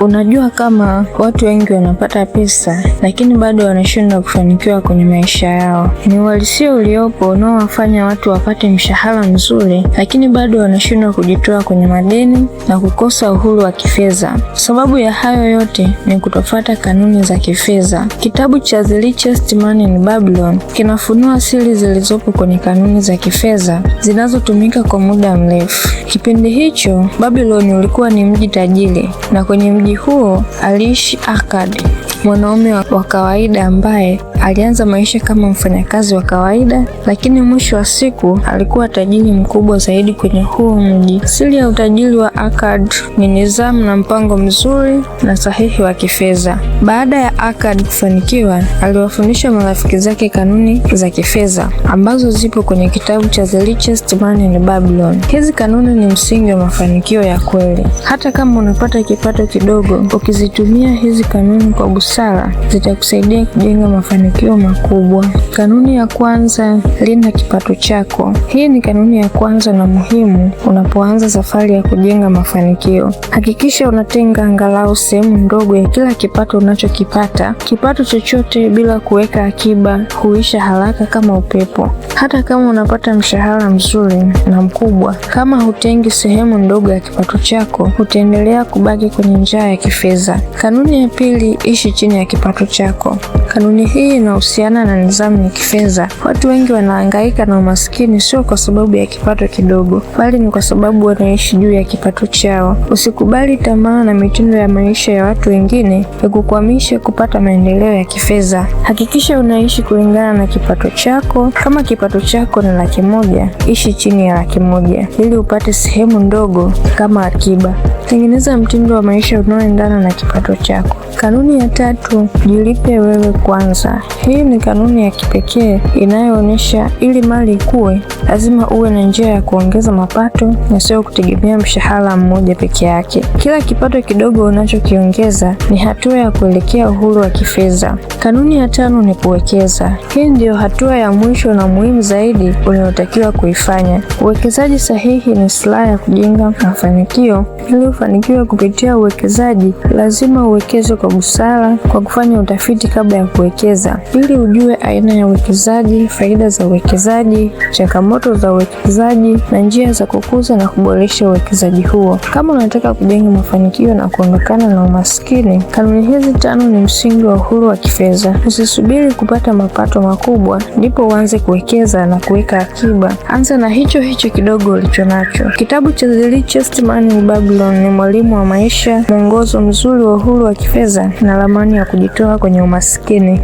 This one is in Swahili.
Unajua kama watu wengi wanapata pesa lakini bado wanashindwa kufanikiwa kwenye maisha yao. Ni uhalisia uliopo unaowafanya watu wapate mshahara mzuri lakini bado wanashindwa kujitoa kwenye madeni na kukosa uhuru wa kifedha. Sababu ya hayo yote ni kutofuata kanuni za kifedha. Kitabu cha The Richest Man in Babylon kinafunua siri zilizopo kwenye kanuni za kifedha zinazotumika kwa muda mrefu. Kipindi hicho, Babylon ulikuwa ni mji tajiri na kwenye mji huo aliishi Arkad, mwanaume wa kawaida ambaye alianza maisha kama mfanyakazi wa kawaida, lakini mwisho wa siku alikuwa tajiri mkubwa zaidi kwenye huo mji. Siri ya utajiri wa Arkad ni nidhamu na mpango mzuri na sahihi wa kifedha. Baada ya Arkad kufanikiwa, aliwafundisha marafiki zake kanuni za kifedha ambazo zipo kwenye kitabu cha The Richest Man in Babylon. Hizi kanuni ni msingi wa mafanikio ya kweli. Hata kama unapata kipato kidogo, ukizitumia hizi kanuni kwa busara, zitakusaidia kujenga mafanikio makubwa. Kanuni ya kwanza, linda kipato chako. Hii ni kanuni ya kwanza na muhimu unapoanza safari ya kujenga mafanikio. Hakikisha unatenga angalau sehemu ndogo ya kila kipato unachokipata. Kipato chochote bila kuweka akiba huisha haraka kama upepo. Hata kama unapata mshahara mzuri na mkubwa, kama hutengi sehemu ndogo ya kipato chako, utaendelea kubaki kwenye njaa ya kifedha. Kanuni ya pili, ishi chini ya kipato chako. Kanuni hii inahusiana na nidhamu ya kifedha. Watu wengi wanahangaika na umaskini sio kwa sababu ya kipato kidogo, bali ni kwa sababu wanaishi juu ya kipato chao. Usikubali tamaa na mitindo ya maisha ya watu wengine ikukwamishe kupata maendeleo ya kifedha. Hakikisha unaishi kulingana na kipato chako. Kama kipato chako ni 100,000, ishi chini ya 100,000 ili upate sehemu ndogo kama akiba. Tengeneza mtindo wa maisha unaoendana na kipato chako. Kanuni ya tatu, jilipe wewe kwanza. Hii ni kanuni ya kipekee inayoonyesha ili mali ikue, lazima uwe na njia ya kuongeza mapato na sio kutegemea mshahara mmoja peke yake. Kila kipato kidogo unachokiongeza ni hatua ya kuelekea uhuru wa kifedha. Kanuni ya tano ni kuwekeza. Hii ndiyo hatua ya mwisho na muhimu zaidi unayotakiwa kuifanya. Uwekezaji sahihi ni silaha ya kujenga mafanikio. Ili ufanikiwe kupitia uwekezaji, lazima uwekeze kwa busara, kwa kufanya utafiti kabla ya kuwekeza, ili ujue aina ya uwekezaji, faida za uwekezaji, changamoto za uwekezaji na njia za kukuza na kuboresha uwekezaji huo. Kama unataka kujenga mafanikio na kuondokana na umaskini, kanuni hizi tano ni msingi wa uhuru wa kifedha. Usisubiri kupata mapato makubwa ndipo uanze kuwekeza na kuweka akiba. Anza na hicho hicho kidogo ulichonacho. Kitabu cha The Richest Man in Babylon ni mwalimu wa maisha, mwongozo mzuri wa uhuru wa kifedha na ramani ya kujitoa kwenye umaskini.